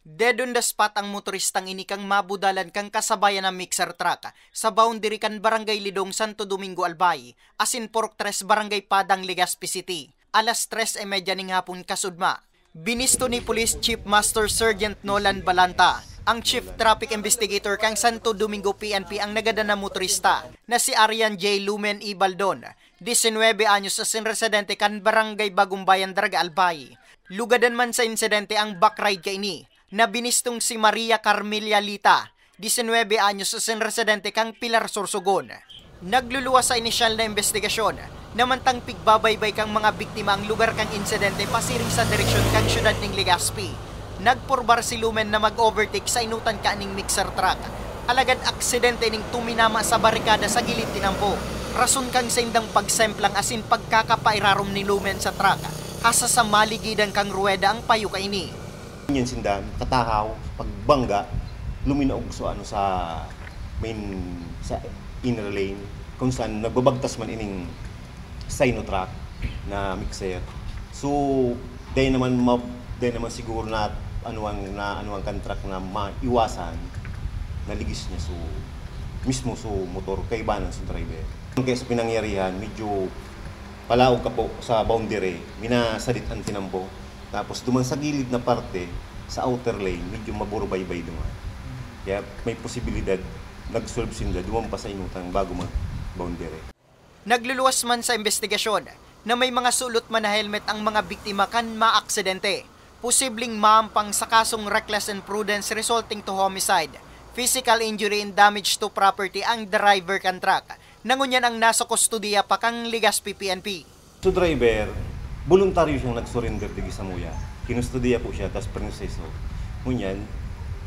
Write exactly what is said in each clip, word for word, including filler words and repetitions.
Dead on the spot ang motoristang ini kan mabudalan kan kasabayan na mixer truck sa boundary kan Barangay Lidong, Santo Domingo, Albay, asin Purok Tres, Barangay Padang, Legazpi City, alas tres y media ning hapon kasudma. Binisto ni Police Chief Master Sergeant Nolan Balanta, ang Chief Traffic Investigator kan Santo Domingo P N P, ang nagadan na motorista na si Arian J Lumen Ibaldon, disinwebe anyos, asin residente kan Barangay Bagumbayan, Daraga, Albay. Lugadan man sa insidente ang backride kaini, na binistong si Maria Carmelia Lita, disinwebe anyos, asin residente kan Pilar, Sorsogon. Nagluluwas sa inisyal na imbestigasyon na mantang pigbabaybay kan mga biktima ang lugar kan insidente pasiring sa direksyon kan siyudad ning Legazpi. Nagpurbar si Lumen na mag-overtake sa inutan kaning mixer truck. Alagad aksidente ning tuminama sa barikada sa gilid tinampo. Rason kan saindang pagsemplang asin pagkakapairarom ni Lumen sa truck, hasta sa maligidan kan ruweda ang payo kaini. Ngunyan sinda, katahaw, pagbangga, luminaog sa ano, sa main, sa inner lane, kung saan nagbabagtas man ining Sinotruk na mixer. So, dai naman ma-, dai naman siguro na ano ang, na ano ang kan truck na maiwasan, naligis niya. So, mismo so motor, kaibanan sa driver. Kaya sa pinangyarihan, medyo palaog ka po sa boundary, minasadit ang tinampo. Tapos duman sa gilid na parte, sa outer lane, medyo maburubaybay duman. Kaya may posibilidad, nag-swerve sinda, duman pa sa inutan bago mag-boundary. Nagluluwas man sa imbestigasyon na may mga sulot man na helmet ang mga biktima kan maaksidente. Posibleng maampang sa kasong reckless imprudence resulting to homicide, physical injury and damage to property ang driver kan truck, na ngunyan ang nasa kustodiya pa kan Legazpi P N P. So driver, boluntaryo siyang nag-surrender digdi samuya. Kinustodiya po siya, tas proseso. Ngunyan,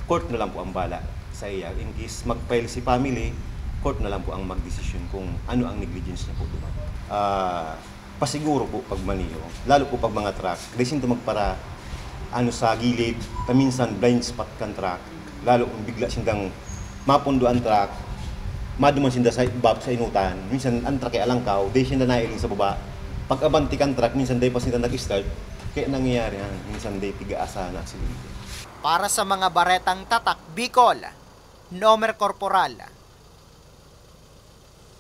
court na lang po ang bala sa iya. In case mag-file si family, court na lang po ang magdesisyon kung ano ang negligence niya po duman. Ah, pasiguro po pag maniyo, lalo po pag mga truck, dai sinda magpara, ano, sa gilid, paminsan blind spot kan truck, lalo kung bigla sindang mapundo ang truck, maduman sinda sa bab sa inutan, minsan ang truck ay alangkaw, dai sinda nailing sa baba. Pag-abante kan truck, minsan dai pa sinda nag-start, kaya nangyayari yan, minsan dai tigaasa na aksidente. Para sa mga baretang Tatak Bicol, Nomer Corporal.